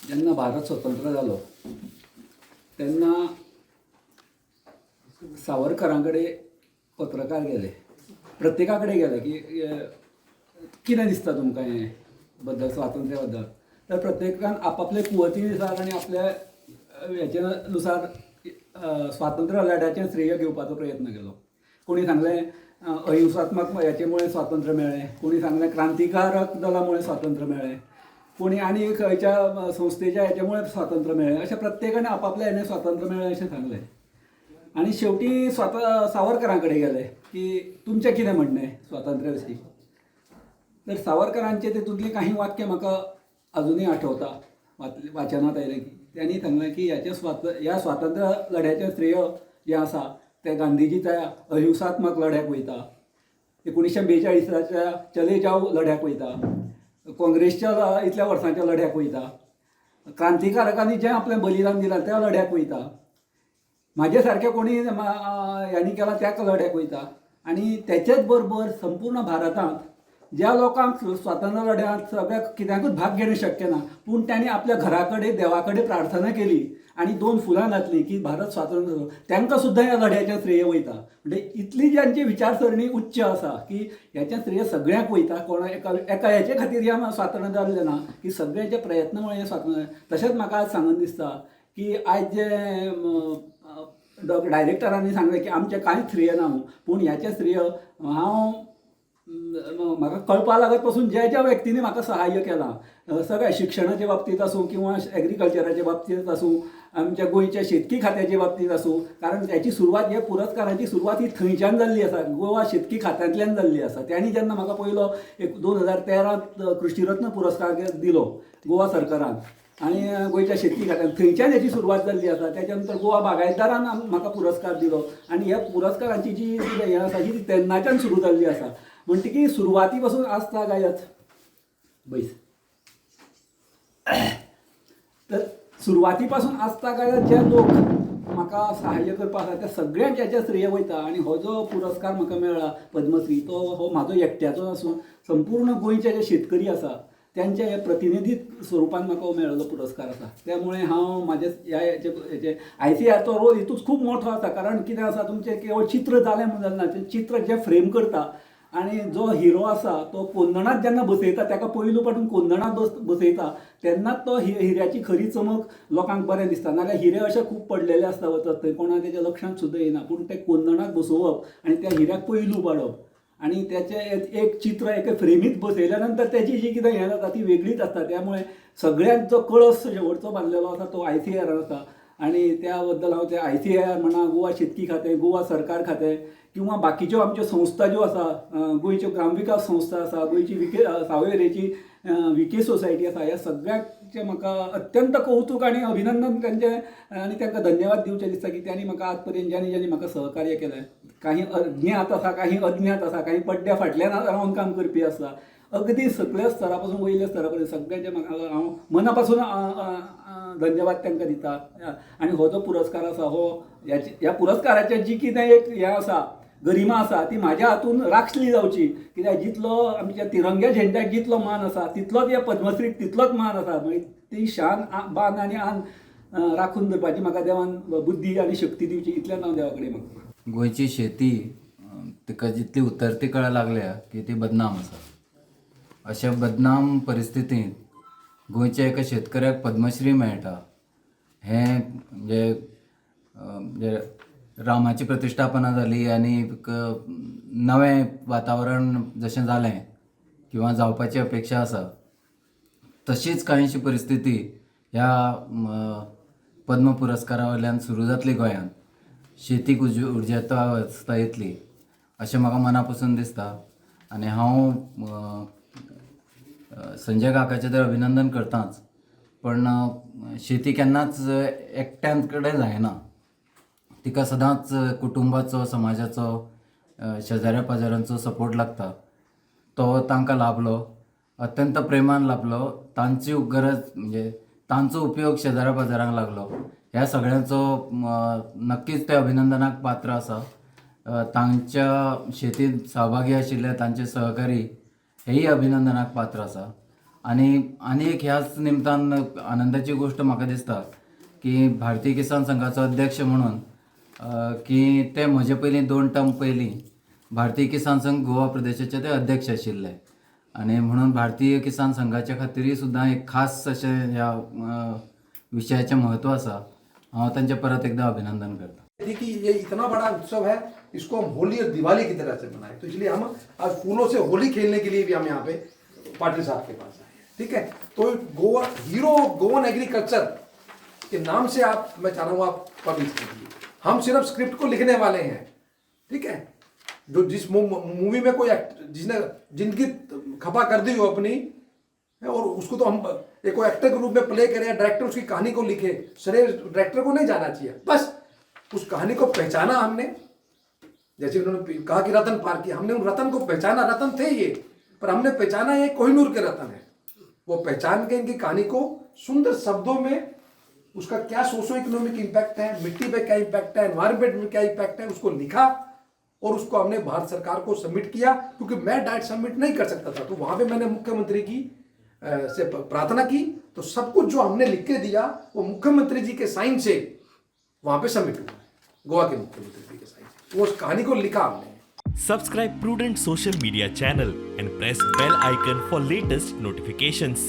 जेन्ना भारत स्वतंत्र जालो तेन्ना सावरकरां कडेन पत्रकार गेले, प्रत्येका कडेन गेले की कितें दिसता तुमकां हें बद्दल, स्वातंत्र्या बद्दल. तर प्रत्येकान आपापले कुवती नुसार आनी आपल्या हेचे नुसार स्वातंत्र्य लढ्याचें श्रेय घेवपाचो प्रयत्न केलो. कोणी सांगलें अहिंसात्मक हेचे मुळे स्वातंत्र्य मेळ्ळें, कोणी सांगलें क्रांतिकारक दला मुळे स्वातंत्र्य मेळ्ळें, कोणी आनी खंयच्या संस्थेच्या हेच्या मुळे स्वातंत्र्य मेळ्ळें, अशें प्रत्येकान आपापल्या हेणे स्वातंत्र्य मेळ्ळें अशें सांगलें. आनी शेवटी स्वता सावरकरां कडेन गेले की तुमचें कितें म्हणणें स्वातंत्र्या विशीं. तर सावरकरांचें तेतूंतलीं काही वाक्य म्हाका अजुनूय आठवता, वाचनांत आयलें की त्यांनी सांगलें की ह्याचें ह्या स्वातंत्र्य लढ्याचें श्रेय जें आसा तें गांधीजीच्या अहिंसात्मक लढ्याक वयता, 1942 चले जाव लढ्याक वयता, काँग्रेसच्या इतल्या वर्सांच्या लढ्याक वयता, क्रांतिकारकांनी जें आपलें बलिदान दिलां त्या लढ्याक वयता, म्हाजे सारके कोणी ह्यांनी केलां त्या लढ्याक वयता. आनी तेचेच बरोबर संपूर्ण भारतांत ज्या लोकांक स्वातंत्र्य लढ्यांत सगळ्या कित्याकूच भाग घेणें शक्य ना, पूण तांणी आपल्या घरा कडेन देवा कडेन प्रार्थना केली आनी 2 फुलां घातलीं की भारत स्वातंत्र्य जालो, तांकां सुद्दां ह्या लढ्याचें श्रेय वयता. म्हणजे इतली जांची विचारसरणी उच्च आसा की ह्याचें श्रेय सगळ्यांक वयता, कोणा एका हेचे खातीर ह्या स्वातंत्र्य जालें ना की सगळ्यांच्या प्रयत्ना मुळे हें स्वातंत्र्य. तशेंच म्हाका आज सांगून दिसता की आयज जे डायरेक्टरांनी सांगलें की आमचें कांयच श्रेय ना म्हूण, पूण ह्याचें श्रेय हांव म्हाका कळपा लागत पासून ज्या ज्या व्यक्तींनी म्हाका सहाय्य केलां, सगळ्या शिक्षणाच्या बाबतींत आसूं किंवा एग्रीकल्चराच्या बाबतींत आसूं, आमच्या गोंयच्या शेतकी खात्याच्या बाबतींत आसूं, कारण त्याची सुरवात ह्या पुरस्काराची सुरवात ही थंयच्यान जाल्ली आसा, गोवा शेतकी खात्यांतल्यान जाल्ली आसा. त्यांनी जेन्ना म्हाका पयलो एक 2013 कृषीरत्न पुरस्कार दिलो गोवा सरकारान आनी गोंयच्या शेतकी खात्यान, थंयच्यान हेची सुरवात जाल्ली आसा. त्याच्या नंतर गोवा बागायतदारान म्हाका पुरस्कार दिलो आनी ह्या पुरस्कारांची जी हें आसा ही तेन्नाच्यान सुरू जाल्ली आसा. म्हणटकीर सुरवाती पासून आसता गायत बैस तर सुरवाती पासून आसता गायत जे लोक म्हाका सहाय्य करपाक आसा त्या सगळ्यांक हेचें श्रेय वयता. आनी हो जो पुरस्कार म्हाका मेळ्ळा पद्मश्री, तो हो म्हाजो एकट्याचो नासून संपूर्ण गोंयचे जे शेतकरी आसा त्यांच्या हे प्रतिनिधी स्वरुपान म्हाका हो मेळिल्लो पुरस्कार आसा. त्यामुळे हांव म्हाजे ह्या हेचे आयसीआरचो रोल हितूच खूब मोठो आसा. कारण कितें आसा, तुमचें केवळ चित्र जालें म्हूण जालें ना, तें चित्र जें फ्रेम करता आनी जो हिरो आसा तो कोंदणांत जेन्ना बसयता, ताका पयलू पासून कोंदणांत बसयता तेन्नाच तो हिऱ्याची खरी चमक लोकांक बरें दिसता. नाजाल्यार हिरे अशे खूब पडलेले आसता वचत थंय, कोणा तेच्या लक्षांत सुद्दां येना, पूण ते कोंदणांत बसोवप आनी त्या हिऱ्याक पयलू पाडप आनी तेचें एक चित्र एके फ्रेमीत बसयल्या नंतर तेची जी कितें हें जाता ती वेगळीच आसता. त्यामुळे सगळ्यांत जो कळस शेवटचो बांदलेलो आसा तो आयसीआरान आसा आनी त्या बद्दल हांव ते आयसीआर म्हणा, गोवा शेतकी खातें, गोवा सरकार खातें किंवा बाकीच्यो आमच्यो संस्था ज्यो आसा, गोंयच्यो ग्रामविकास संस्था आसा, गोंयची विके सावयवेरेची विके सोसायटी आसा, ह्या सगळ्यांचें म्हाका अत्यंत कौतूक आनी अभिनंदन तांचें आनी तांकां धन्यवाद दिवचें दिसता की तांणी म्हाका आज पर्यंत ज्यांनी ज्यांनी म्हाका सहकार्य केलें. काही अज्ञात आसा, काही अज्ञात आसा, काही पड्ड्या फाटल्यान रावन काम करपी आसा, अगदी सगळ्या स्तरा पासून वयल्या स्तरा पर्यंत सगळ्यांचे म्हाका हांव मना पासून धन्यवाद तांकां दिता. आनी हो जो पुरस्कार आसा हो ह्या पुरस्काराचें जी कितें एक हें आसा, गरिमा आसा, ती म्हाज्या हातून राखली जावची. कित्याक जितलो आमच्या तिरंग्या झेंड्याक जितलो मान आसा तितलोच ह्या पद्मश्रीक तितलोच मान आसा. मागीर ती शान बान आनी आन राखून दवरपाची म्हाका देवान बुद्धी आनी शक्ती दिवची इतल्यान हांव देवा कडेन मागता. गोंयची शेती तिका जितली उतरती कळा लागल्या की ती बदनाम आसा. अशा बदनाम परिस्थितींत गोंयच्या एका शेतकऱ्याक पद्मश्री मेळटा हें म्हणजे म्हणजे रामाची प्रतिश्ठापना जाली आनी नवें वातावरण जशें जालें किंवा जावपाची अपेक्षा आसा तशीच कांयशी परिस्थिती ह्या पद्म पुरस्कारा वयल्यान सुरू जातली गोंयांत, शेतीक उर्जेता अवस्था येतली अशें म्हाका मना पसून दिसता. आनी हांव संजय काकाचें तर अभिनंदन करताच, पण शेती केन्नाच एकट्यान कडेन जायना, तिका सदांच कुटुंबाचो, समाजाचो, शेजाऱ्या पाजाऱ्यांचो सपोर्ट लागता. तो तांकां लाभलो, अत्यंत प्रेमान लाभलो. तांची गरज म्हणजे तांचो उपयोग शेजाऱ्या पाजाऱ्यांक लागलो. ह्या सगळ्यांचो नक्कीच ते अभिनंदनाक पात्र आसा. तांच्या शेतींत सहभागी आशिल्ले तांचे सहकारी हेय अभिनंदनाक पात्र आसा. आनी आनी एक ह्याच निमतान आनंदाची गोश्ट म्हाका दिसता की भारतीय किसान संघाचो अध्यक्ष म्हणून की ते म्हजे पयलीं 2 टर्म पयलीं भारतीय किसान संघ गोवा प्रदेशाचे ते अध्यक्ष आशिल्ले आनी म्हणून भारतीय किसान संघाच्या खातीरूय सुद्दां एक खास अशें ह्या विशयाचें म्हत्व आसा. हांव तांचें परत एकदां अभिनंदन करता. थी कि ये इतना बड़ा उत्सव है, इसको हम होली और दिवाली की तरह से मनाएं, तो इसलिए हम आज फूलों से होली खेलने के लिए भी हम यहाँ पे पाटिल साहब के पास आए हैं। ठीक है, तो Goa hero of Goan agriculture K नाम से आप, मैं चाह रहा हूँ आप पब्लिश कीजिए। हम सिर्फ स्क्रिप्ट को लिखने वाले हैं। ठीक है, जो जिस मूवी में कोई एक्ट जिसने जिनकी खपा कर दी हो अपनी, और उसको तो हम एक एक्टर के रूप में प्ले करें या डायरेक्टर उसकी कहानी को लिखे, श्रेय डायरेक्टर को नहीं जाना चाहिए। बस उस कहानी को पहचाना हमने, जैसे उन्होंने कहा कि रतन पार किया, हमने उन रतन को पहचाना। रतन थे ये, पर हमने पहचाना ये कोहिनूर के रतन है। वो पहचान के इनकी कहानी को सुंदर शब्दों में, उसका क्या सोशो इकोनॉमिक इम्पैक्ट है, मिट्टी पे क्या इम्पैक्ट है, एनवायरमेंट में क्या इम्पैक्ट है, उसको लिखा और उसको हमने भारत सरकार को सबमिट किया। क्योंकि मैं डायरेक्ट सबमिट नहीं कर सकता था, तो वहां पे मैंने मुख्यमंत्री की से प्रार्थना की, तो सब कुछ जो हमने लिख के दिया वो मुख्यमंत्री जी के साइन से वहां पे सबमिट हुआ है, गोवा के मुख्यमंत्री जी के साइन से वो उस कहानी को लिखा हमने। Subscribe Prudent Social Media channel and press bell icon for latest notifications.